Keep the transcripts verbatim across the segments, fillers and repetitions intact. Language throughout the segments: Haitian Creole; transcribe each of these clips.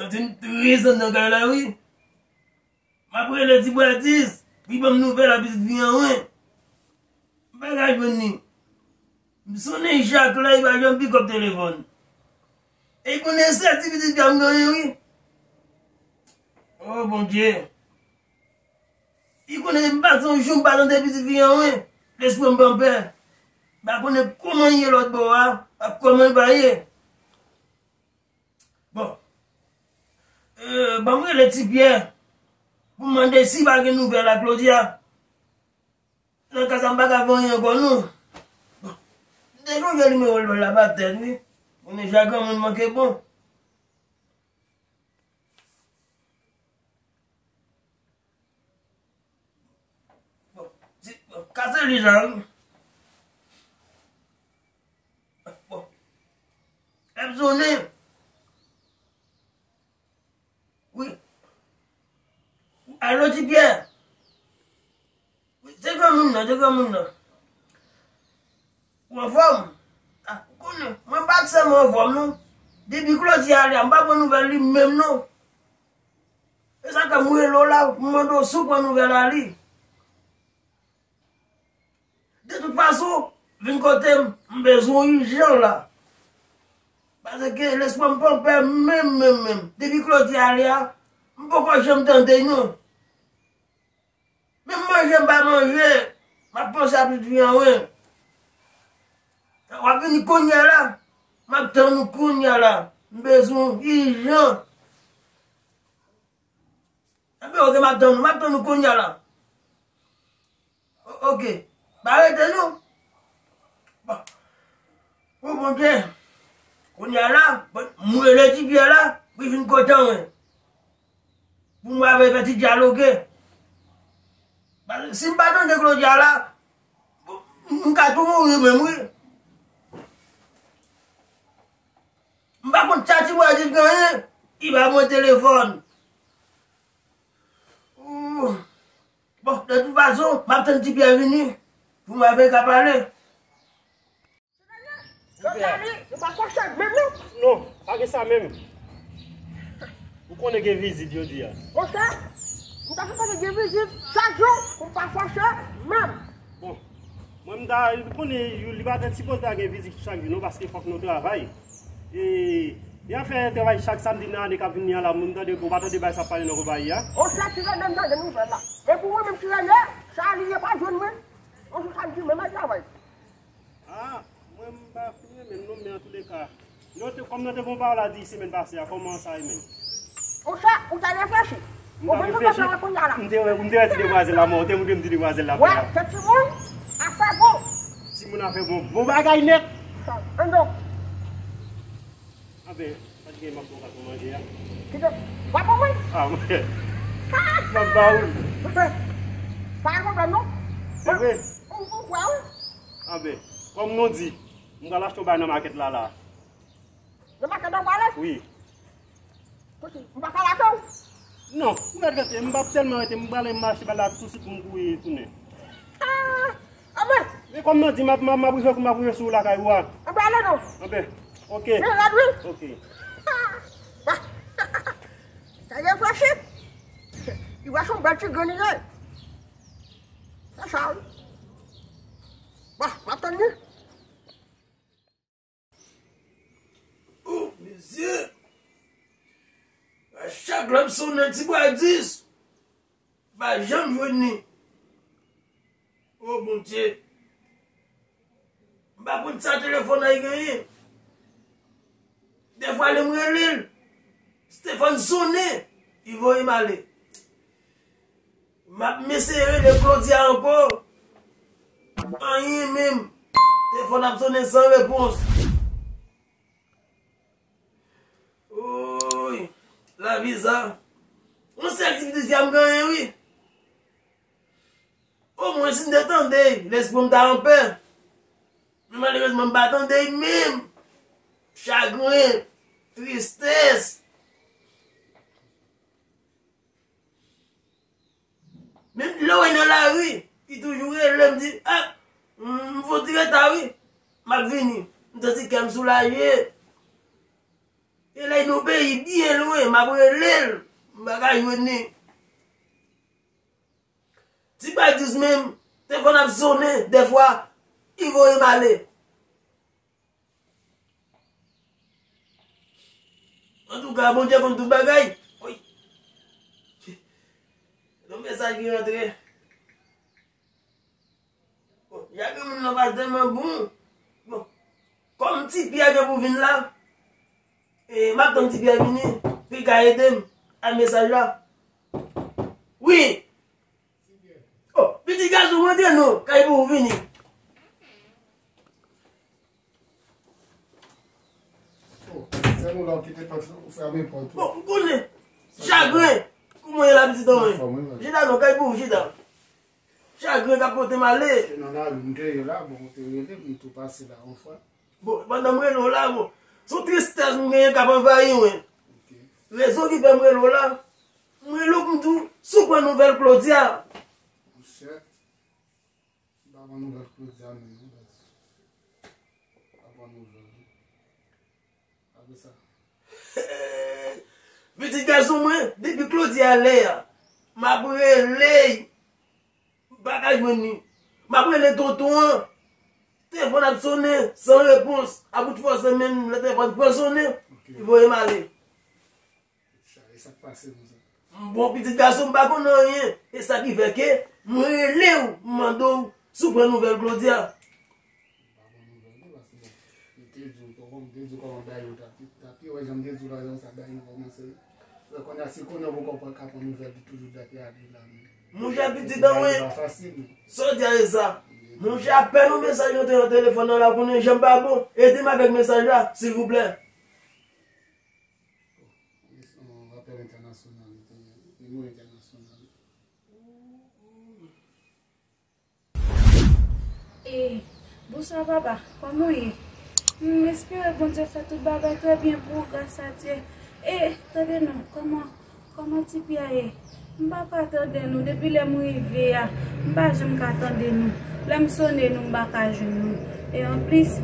Santi m tris anndan kay la, wi. M ap rele Ti Bradis pou l ban m nouvèl a pitit fi an, wi. M pa ka jwenn li. M sonnen chak lè, li pa janm pikòp telefòn. E li konnen sèl ti pitit fi a m genyen, wi. O Bondye. Li konnen m pa t yon jou m pa tande pitit fi an, wi. Lespri m panpè. M pa konnen kòman l ye lòt bò a, ak kòman l va ye. Bon. Euh, ban m rele Ti Pyè pou m mande si pa gen nouvèl a Claudia. Nan ka sa, m pa ka fè anyen ankò, non. Bon. M te chonje nimewo l la pa tèt, wi. Konnen chak granmoun manke bon. Bon, se, bon, kase li la, wi. Bon. L ap sonnen. Wi. Alo, Ti Pyè. Wi, se granmoun nan, se granmoun nan. Ou anfòm? Ah, ou konnen, mwen pa t sèlman anfòm, non. Depi Claudia ale a, m pa pran nouvèl li menm, non. E sa k fè m rele w la, m mande w si w pran nouvèl a li. De tout fason, vin kote m, m bezwen w ijan la. Paske lespri m panpè menm, menm, menm. Depi Claudia ale a, m poko janm tande l, non. Menm manje m pa manje, m ap panse a pitit fi an, wi. W ap vini kounye a la, m ap tann ou kounye a la. M bezwen w ijan. Enben, oke, m ap tann ou, m ap tann ou kounye a la. O-, oke. Pa rete, non. Bon. O Bondye. Kounye a la, bon, m rele Ti Pyè la, pou l vin kote mwen. Pou m avè l fè ti dyaloge. Paske si m pa tande Claudia la, bon, m ka tou mouri menm, wi. M pa konn sa Ti Bradis genyen, li ba mwen telefòn. Ooh. Bon, de tout fason, m ap tann Ti Pyè vini pou m avè l ka pale. Yo pa fòse menm, non? Non, pa gen sa menm. Ou konnen gen vizit jodi a. Monchè, m ta sipoze gen vizit chak jou pou m pa fòse menm. Bon, mwen m ta konnen li pa t sipoze ta gen vizit chak jou non, paske fòk nou travay. E, y ap fè travay chak samdi nan ane k ap vini an la, moun tande, ou pa tande bagay sa ap pale nan konpayi a. Monchè, ti rene m tande nouvèl la. Men pou mwen menm ti rene, sa li ye pa jwenn mwen. Yon jou samdi menm al travay. Ah, mwen m pa fin renmen l non, men antouleka, nou te, kòm nou te gon pawòl la di semèn pase a, kòman sa ye menm? Monchè, ou ta reflechi. Ou konn sa w ap fè kounye a la. M te, m te wè ti demwazèl la, mwen, ou te montre m ti demwazèl la. Wè, se timoun afè bon. Timoun afè bon. Bon bagay nèt. Sa, ann donk. Anben, sa t gen m ap ba w gate manje a. Kite, w ap ban mwen? Ah, mwen. M ap ba w. Pa gen pwoblèm non. Se vre? Ou, ou kwè wi. Anben, kòm nou di, m pral achte yon bagay nan makèt la, la. Nan makèt la w prale? Wi. Kote? M pa ka lage w? Non, ou mèt rete, m p ap tèlman rete, m prale mache ba la tousuit pou m kouri tounen. Ah! Anben! Men kòm nan di, m ap, m ap, m ap rive, m ap rive sou lakay ou a. Anben, ale non. Anben, oke. Men rad wi. Oke. Ah! Sa reflechi. Li wè se yon bèl ti grenn li ye. Se sa wi. Bon, m ap tann li. Oh, mesye! A chak lè m sonnen Ti Bradis, m pa janm jwenn li. Oh, Bondye! M pa konn sa telefòn nan genyen. Dèfwa lè m rele l, telefòn sonnen, li voye m ale. M ap eseye rele Claudia ankò. Anyen menm. Telefòn ap sonnen san repons. Woy, lavi sa. Yon sèl ti pitit fi a m genyen, wi. Omwen si m te tande l, lespri m ta anpè. Men malerezman, m pa tande l menm. Chagren, tristès. Menm lè w wè nan lari, li toujou rele m, di, "Ah, m, m fè yon ti reta wi, m ap vini." M santi kè m soulaje. E lè l nan peyi byen lwen, m ap rele l, m pa ka jwenn li. Ti Badis menm, telefòn ap sonnen, dèfwa, li voye m ale. Antouka, Bondye konn tout bagay. Wi. Yon mesaj ki rantre. Bon, jan gen moun nan pa tèlman bon. Bon, kòm Ti Pyè gen pou vin la, e, m ap tann Ti Pyè vini, pou l ka ede m ak mesaj la. Wi. Oh, pitit gason, rantre non, kay pou ou vini. Oh, se nou la ou kite pòt la, ou fèmen pòt ou. Bon, m konnen. Chagren. Kòman w ye la, pitit an mwen? Anfòm, wi, mwen. Chita non, kay pou ou, chita. Chagren k ap pote m ale. Se nan lari m te ye la, bon, ou te rele m, m tou pase la yon fwa. Bon, pandan m rele w la, bon, se yon tristès m genyen k ap anvayi mwen. Ok. Rezon ki fè m rele w la, m rele w pou m di w si w pran nouvèl Claudia. Monchè, m pa pran nouvèl Claudia menm non, baz. M pa pran nouvèl li. Apre sa. Pitit gason mwen, depi Claudia ale a, m ap rele l, m pa ka jwenn li. M ap rele tonton an, telefòn ap sonnen, san repons. About fòse menm, lè telefòn pran sonnen, ok, li voye m ale. Sa, e sa k pase konsa? Bon, pitit gason, m pa konn anyen. E sa ki fè ke m rele w, m mande w si w pran nouvèl Claudia. M pa pran nouvèl li, paske, bon, m te di w, kòman, m te di w kòman bagay yo t ap, t ap ye, wè jan m te di w la, jan sa bagay yo kòmanse. Wè, kounye a, si kounye a ou poko ka pran nouvèl li, toujou dat la, li la menm. Monchè, pitit an mwen, bagay yo pa fasil, men. Sa w di a, e sa. Monchè, apèn yon mesaj rantre nan telefòn nan la, ou konnen jan m pa bon. Ede m avèk mesaj la, silvouplè. Yon apèl entènasyonal, li te, nimewo entènasyonal. E, bonswa papa, kòman w ye? M espere Bondye fè tout bagay trè byen pou ou, gras a Dye. E, tande non, kòman, kòman Ti Pyè ye? M pa ka tande nou, depi lè m rive a, m pa janm ka tande nou. Lè m sone nou, m pa ka jwenn nou. E anplis,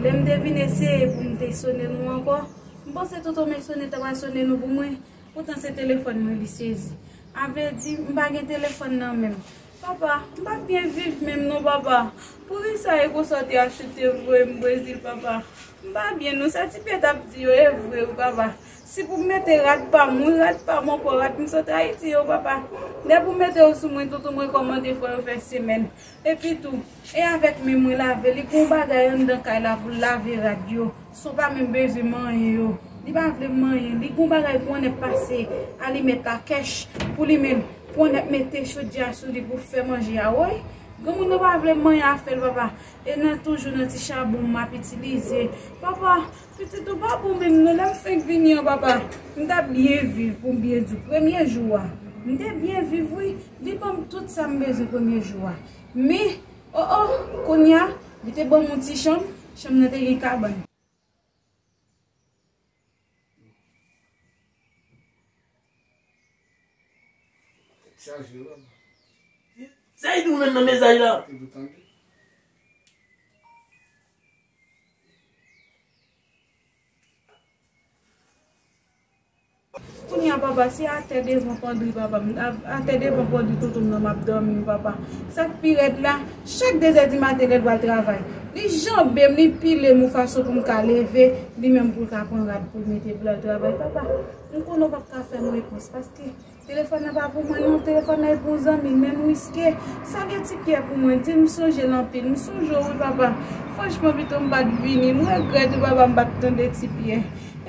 lè m te vin eseye pou m te sone nou ankò, m panse tonton Mesone ta pral sone nou pou mwen, poutan se telefòn mwen li sezi. A vle di, m pa gen telefòn nan men m. Papa, m pa byen viv menm non, papa. Poukisa e konsa w te aksepte voye m Brezil, papa? M pa byen non, sa Ti Pyè t ap di yo, e vre wi, papa. Si pou m mete rad pa m, wi, rad pa m ankò, rad m sot Ayiti yo, papa. Lè pou mete yo sou mwen, tonton mwen kòmande fò yo fè semèn. Epi tou, e avèk men mwen lave, li gon bagay anndan kay la pou l lave rad yo, san w pa menm bezwen manyen yo. Li pa vle manyen, li gon bagay pou annèk pase alimèt la kèch pou li menm, pou annèk mete chodyè a sou li pou fè manje a, woy. Granmoun nan pa vle manyen afè l, papa. E nan toujou nan ti chabon m ap itilize. Papa, pitit ou pa bon menm non, lè m fenk vini an, papa, m t ap byen viv pou m byen di w. Premye jou a, m te byen viv wi, li ban m tout sa m bezwen premye jou a. Men, o, o, kounye a, li te ban m yon ti chanm, chanm nan te gen kabann. Tèt chaje, wi. Sa e di w menm nan mesaj la? Te pou tande. Kounye a, papa, se atè devan pandri, papa, m, a, atè devan pandri tonton m nan m ap dòmi, wi, papa. Sa k pi rèd la, chak de zè di maten lè l pral travay, li janbe m, li pile m yon fason pou m ka leve, li menm pou l ka pran rad pou l mete pou l al travay, papa. M konnen w p ap ka fè m repons, paske telefòn nan pa pou mwen non, telefòn nan e pou yon zanmi m, men m riske. Salye Ti Pyè pou mwen, di l m sonje l anpil, m sonje w wi, papa. Franchman, pito m pa t vini, m regrèt wi, papa, m pa t tande Ti Pyè.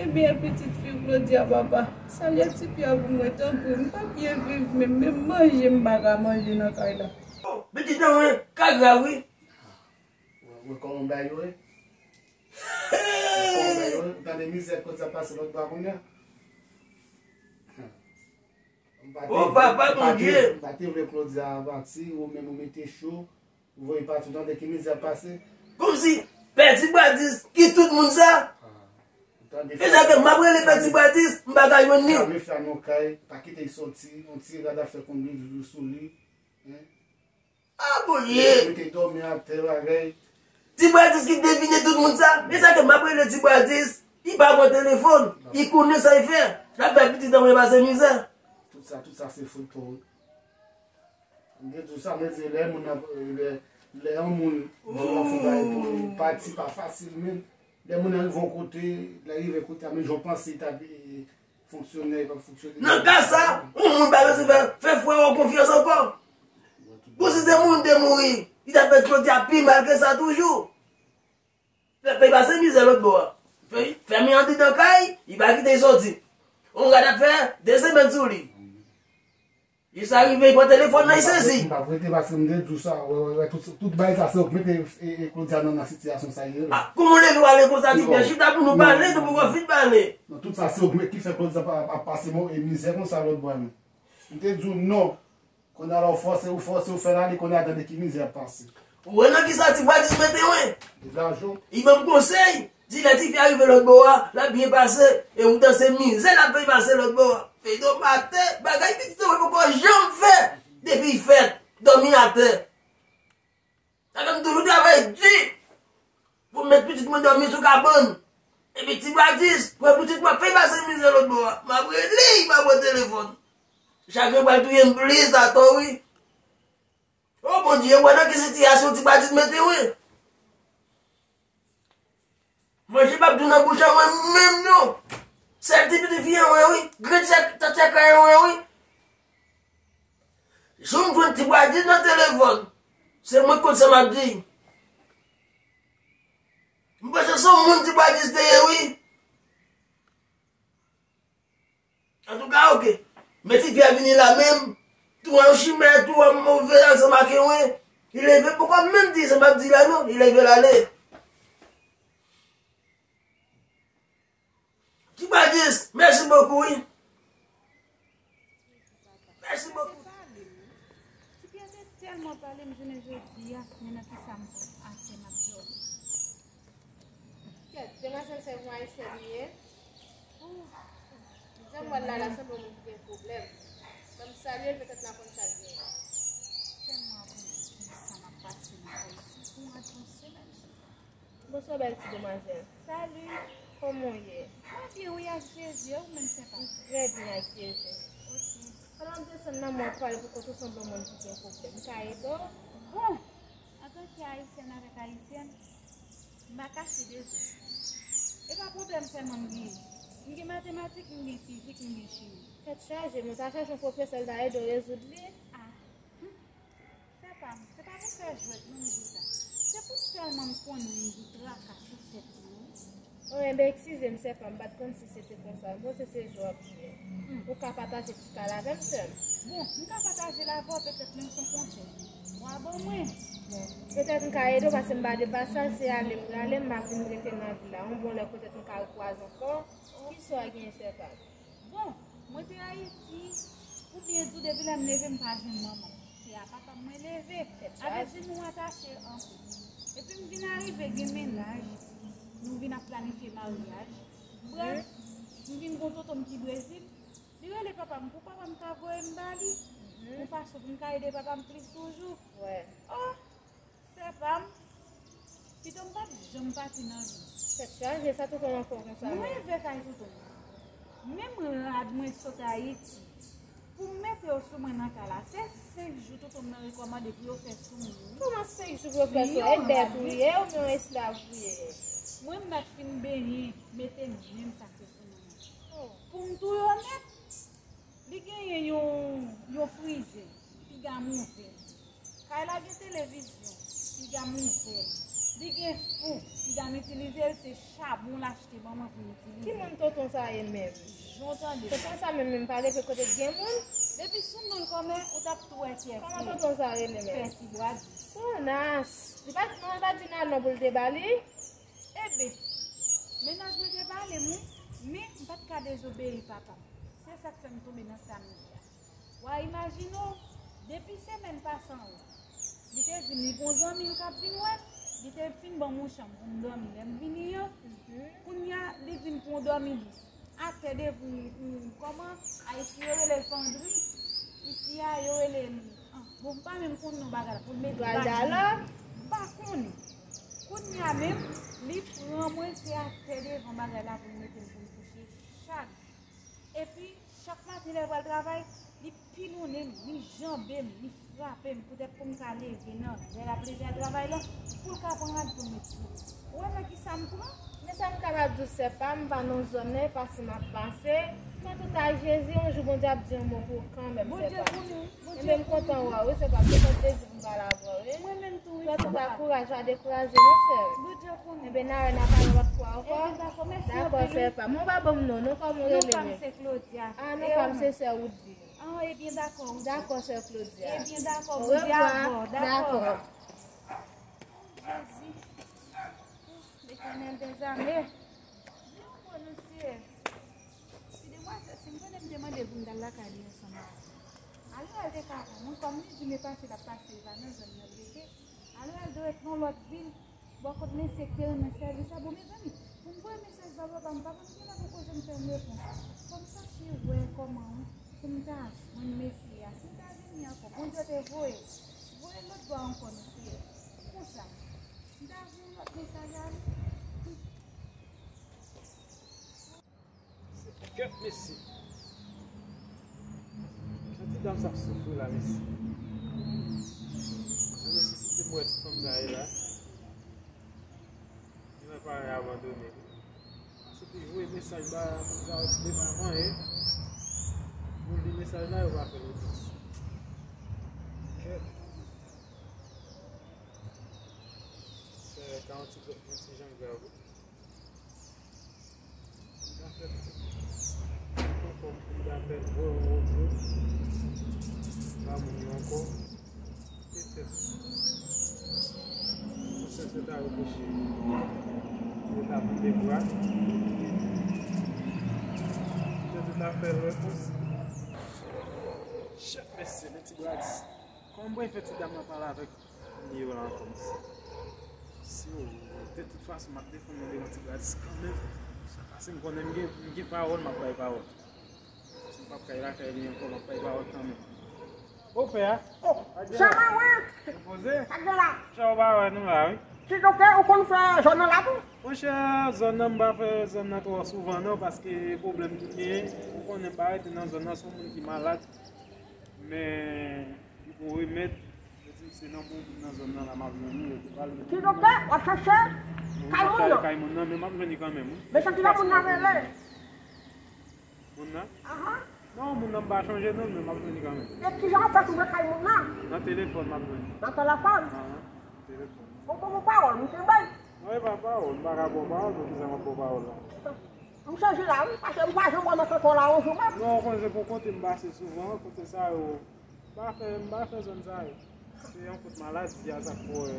Ebyen, pitit fi w Claudia, papa, salye Ti Pyè pou mwen, tanpri, m pa byen viv menm, menm manje m pa ka manje nan kay la. Oh, pitit nan mwen, ka grav wi. Wè, wè kòman bagay yo ye? Wè kòman bagay yo ye? Ou tande mizè Claudia pase lòt bò a kounye a? M pa te vle, m pa te, m pa te vle Claudia pati, ou menm ou mete cho, ou voye pati, ou tande ki mizè ap pase? Kòmsi Pè Ti Bwadis ki tout moun sa? Ah, ou tande. E sa ke m ap rele Pè Ti Bwadis, m pa ka jwenn li. Fèmen fè nan kay, pa kite l soti, yon ti rad ap fè konn douz jou sou li. Hein? Ah, Bondye! Mete dòmi atè, bagay. Ti Bwadis ki devine tout moun sa. E sa ke m ap rele Ti Bwadis. Li pa pran telefòn, li konnen sa l fè. L ap fè pitit anmwe pase mizè. Tout sa, tout sa se fot pa w wi. M te di w sa, mwen di lè moun nan, lè, lè yon moun di w ap fè bagay pou li, pati pa fasil menm. Lè moun nan rive yon kote, lè rive kote a, men jan w panse li t ap, e, fonksyone, li p ap fonksyone. Nan ka sa, yon moun pa bezwen fè, fè frè w konfyans ankò. Bon, si se moun te mouri, li t ap fè Claudia pi mal ke sa toujou. Fè, fè pase mizè lòt bò a. Fè, fèmen andedan kay, li pa kite l soti. On rad ap fè de semèn sou li. Jis arive, li pran telefòn nan, li sezi. M pa prete paske m te di w sa, wè, wè, wè, tout, tout bagay sa se w k mete, e, e, Claudia nan, nan sitiyasyon sa li ye la. Ah, kòman w leve w ale konsa, ti pè? Chita pou nou pale, nou poko fin pale. Non, tout sa se w k mete ki fè Claudia ap, ap pase mizè konsa lòt bò a menm. M te di w non. Kounye a la ou fòse, ou fòse, ou fè l ale, kounye a tande ki mizè ap pase. Ou wè nan kisa ti bwa dis mete wen? Degaje w. Li ban m konsèy, di lè tifi a rive lòt bò a, l ap byen pase, e ou tan se mizè l ap fè l pase lòt bò a. Fedon atè, bagay pitit ou poko janm fè depi l fèt, dòmi atè. Sa fè m toujou travay di pou m met pitit mwen dòmi sou kabann. Epi ti bwa dis, pran pitit mwen, fè l pase mizè lòt bò a. M ap rele, li pa pran telefòn. Chagren pral touye m plis atò wi. O Bondye, ou wè nan ki sitiyasyon ti bwa dis mete wi. Manje p ap tou nan bouch an mwen menm non. Sèl ti pitit fi an mwen wi. Grenn sèl tèt sèkèy an mwen wi. Jou m jwenn ti bwa dis nan telefòn, se mwen k konn sa m ap di. M panse se yon moun ti bwa dis te ye wi. Antouka, oke. Men ti fi a vini la menm, tou an chimè, tou an move ansanm ak mwen. Li leve, poko menm di sa m ap di la non, li leve l ale. Ti bwa dis, mèsi bokou wi. Mèsi bokou. Ti Pyè te tèlman pale m jounen jodi a, men nan kisa m atè m ap dòmi. Kèt, demwazèl se yon Ayisyèn li ye. Jan m wè l la, la sanble yon moun ki gen pwoblèm. Ban m salye l, petèt l a konn sa l genyen. Tèlman abonde pou sa m ap pase nan Ayiti pou m antre yon semèn sou. Bonswa, bèl ti demwazèl. Salut, kòman w ye? Mwen byen wi, ak Jezi, e ou menm, sè pa? M trè byen, ak Jezi. Ok. Pandan w ap desann nan, mwen ap pale pou kont ou, sanble yon moun ki gen pwoblèm. M ka ede w? Bon, antanke Ayisyèn avèk Ayisyèn, m pa kache de zòt. E pa pwoblèm sèlman m genyen. M gen matematik, m gen fizik, m gen chimi. Tèt chaje, mwen ta chèche yon pwofesè, l ta ede w rezoud li. Ah, hmm. Sè pa m, se pa pou fè jwèt non m di sa. Se pou tèlman m konnen m gen traka sou tèt mwen wi. O, enben, eskize m, sè pa m, m pa t konn si se te konsa. M panse se jwe w ap jwe. Hmm. Ou ka pataje ti ka la avè m, sè m? Bon, m ka pataje l avè w, petèt menm se yon konsèy w a ban mwen. Bon, petèt m ka ede w, paske m pa de pasaj, se ale m prale, m pa vin rete nan vil la. Yon bon lè, petèt m ka rekwaze ankò. Ki sa w genyen, sè pa m? Bon, mwen te Ayiti, pou byen di w, depi lè m leve, m pa jwenn manman m. Se a papa m mwen leve. Sa vle di nou atache anpil. Epi m vin arive gen mennaj, nou vin ap planifye maryaj. Brèf, m vin gen yon tonton m ki Brezil. Li rele papa m pou papa m ka voye m ba li. Yon fason pou m ka ede papa m plis toujou. Wè. Oh! Sè pa m, pito m pa t janm pati nan vi m. Tèt chaje, sa tonton w an fè w konsa menm? Mwen reve kay tonton m. Menm rad mwen sot Ayiti. Pou m mete yo sou mwen nan kay la, se senk jou tonton m nan rekòmande pou yo fè sou mwen wi. Kòman senk jou pou yo fè sou ou? E bèt ou ye oubyen yon esklav ou ye? Mwen m mèt fin benyen, mete menm sa k te sou mwen an. Oh. Pou m touye w nèt, li genyen yon, yon frizè, piga m ouvè l. Kay la gen televizyon, piga m ouvè l. Li gen fou, piga m itilize l, se chabon l achte ban mwen pou m itilize. Ki moun tonton sa ye menm? Jan w tande. Tonton sa menm, menm pa leve kote k gen moun? Depi sou non l kòmè, ou t ap tou wè Pyè Ti. Kòman tonton sa rele menm? Pyè Ti Bwa Dis. Tonas! Li pa t, non, li pa t vin al non pou l te ba li? Ebe, mennaj mwen te pale m wi, men m pa t ka dezobeyi papa m. Se sa k fè m tonbe nan sa m ye a. W a imajine w, depi semèn pase anwo, li te di m li gen yon zanmi l k ap vin wè m, li te fin ban m yon chanm pou m dòmi lè m vini an. Mhm. Kounye a, li di m pou yon dòmi dous. Atè devan yon, yon, kòman, Ayiti yo rele l pandri. Isi a, yo rele l, ah, bon, m pa menm konn non bagay la, pou l mete bagay. M pa konnen. Kounye a menm, li pran mwen, se atè devan bagay la pou l mete m pou m kouche chak jou. Epi, chak maten lè l pral travay, li pilonnen m, li janbe m, li frape m, poutèt pou m ka leve nan lè l ap leve al travay la, pou l ka pran rad pou l met sou. Ou wè nan kisa m pran? Men sa m kapab di w, sè pa m, m pa nan zòn nan, e pase m ap pase. Pran tout a Jezi, yon jou Bondye ap di yon mo pou ou kanmenm, sè pa m. Bondye konnen, Bondye konnen. Ebyen, m kontan wè w, wi, sè pa m. Se fè plezi pou m pale avè w, wi. Mwen menm tou, wi, sè pa m. Pran tout a kouraj, pa dekouraje, non, sè. Bondye konnen. Ebyen, n a wè, n a pale lòt fwa ankò. Ebyen, dakò, mèsi anpil, wi. Dakò, sè pa m. Mwen pa ban m non, non, kòman w rele menm? Non pa m se Claudia. Ah, non pa m se sè Woodville. Ah, ebyen, dakò, Woodville. Dakò, sè Claudia. Ebyen, dakò, Bondye avè w, dakò. Jezi. Letènèl dèzame. Di yon mo non, Seyè. Si demwazèl, si m konnen m te mande pou m t al lakay li ansanm avè l. Alò, al te ka pran mwen, kòm li di m e pase l ap pase, e pa nan zòn nan l rete. Alò, al dwe nan lòt vil. Bò kot mesye k te renmen sèvis la. Bon, mezanmi, pou m voye mesaj ba papa m, papa m genlè poko janm fè m repons. Fò m chache wè kòman pou m ta jwenn mesye a. Si l ta vini ankò, Bondye te voye l. Voye l lòt bò a ankò, mesye. Konsa, m ta voye yon lòt mesaj a li. Kèt mesye. Jan ti dam sa ap soufri la, mesye. Jan mesye, si se mwen ti fanm sa ye la. Li mwen pare abandone. Paske pou voye mesaj ba moun sa yo, li pa manyen. Moun li mesaj la, yo pa fè repons. Kèt. Sa ka yon ti, yon ti jan grav, wi. M ta fè tout fòm pou m ta fè voye yon odyo ba moun yo ankò. Petèt, si se ta yo kouche, yo ta pote bra. Petèt yo ta fè l repons. Chèf mesye, men ti bradis. Kòman mwen fè ti dam nan pale avèk li yo la ankò, mesye? Si yo, de tout fason, m ap defann mwen devan ti gradis kanmenm. Sa pase m konnen m gen, m gen pawòl, m ap bay pawòl. Si m p ap kay lakay li ankò, m ap bay pawòl kanmenm. O pè a? Oh, sa va, wi. Poze? Sa gen la? Sa w pa wè nou la, wi. Ti doktè, ou konn fè zòn nan la tou? Monchè, zòn nan, m pa fè zòn nan twò souvan non, paske pwoblèm ki genyen, ou konnen m pa rete nan zòn nan, se yon moun ki malad. Men li gon remèd, yo di m se nan bon moun nan zòn nan la m ap jwenn li, yo te pale de... Ti doktè, w ap chache kay moun nan? Kay moun nan, men m ap jwenn li kanmenm, wi. Men sa ki nan moun nan rele? Moun nan? Ahan. Non, moun nan m pa chonje non, men m ap jwenn li kanmenm. E kijan w fè twouve kay moun nan? Nan telefòn m ap jwenn li. Nan telefòn? Ahan, telefòn. Ou ban m yon pawòl, m kenbe l. Non, e pa pawòl, m pa ka ba w pawòl, men kijan m ap ba w pawòl la? M sezi la wi, paske m pa janm wè nan kanton la yon jou menm. Non, ou konn se pou kote m pase souvan, kote sa yo, m pa fè, m pa fè zòn sa yo. Se yon kout maladi a sa k fè w wè.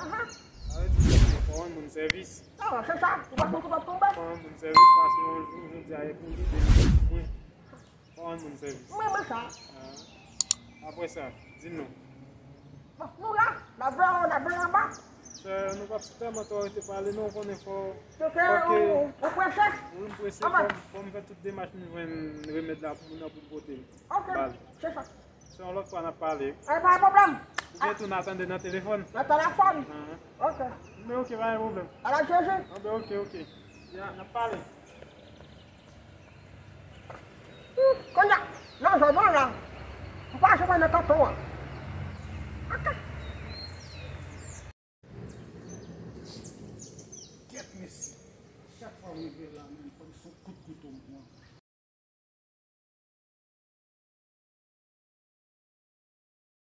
Ahan. Sa vle di, fò w rann moun sèvis. Ah, se sa, ou pa konn kote w ap tonbe. Fò w rann moun sèvis, paske yon jou, jodi a, e pou li, demen pou mwen. Fò w rann moun sèvis. M renmen sa. Ah. Apre sa, di m non. Bon, nou la, n ap veye, n ap veye anba. Chè, nou p ap sitèlman twò rete pale non, ou konnen fò... Se ke ou, ou prese? Wi, m prese, fò m, fò m fè tout demach m jwenn remèd la pou moun nan pou m pote l. Ok, se sa. Se yon lòt fwa n ap pale. E pa gen pwoblèm. Oubyen tou n a tande nan telefòn. Nan telefòn? Ahan. Ok. Men ok, pa gen pwoblèm. Ala Jezi. Anben ok, ok. Ya, n ap pale. Hmm, kounye a, nan zòn nan la, m pa janm nan kanton an. Ok. Kèt mesye, chak fwa m rive la menm, fò m se yon kout kouto m pran.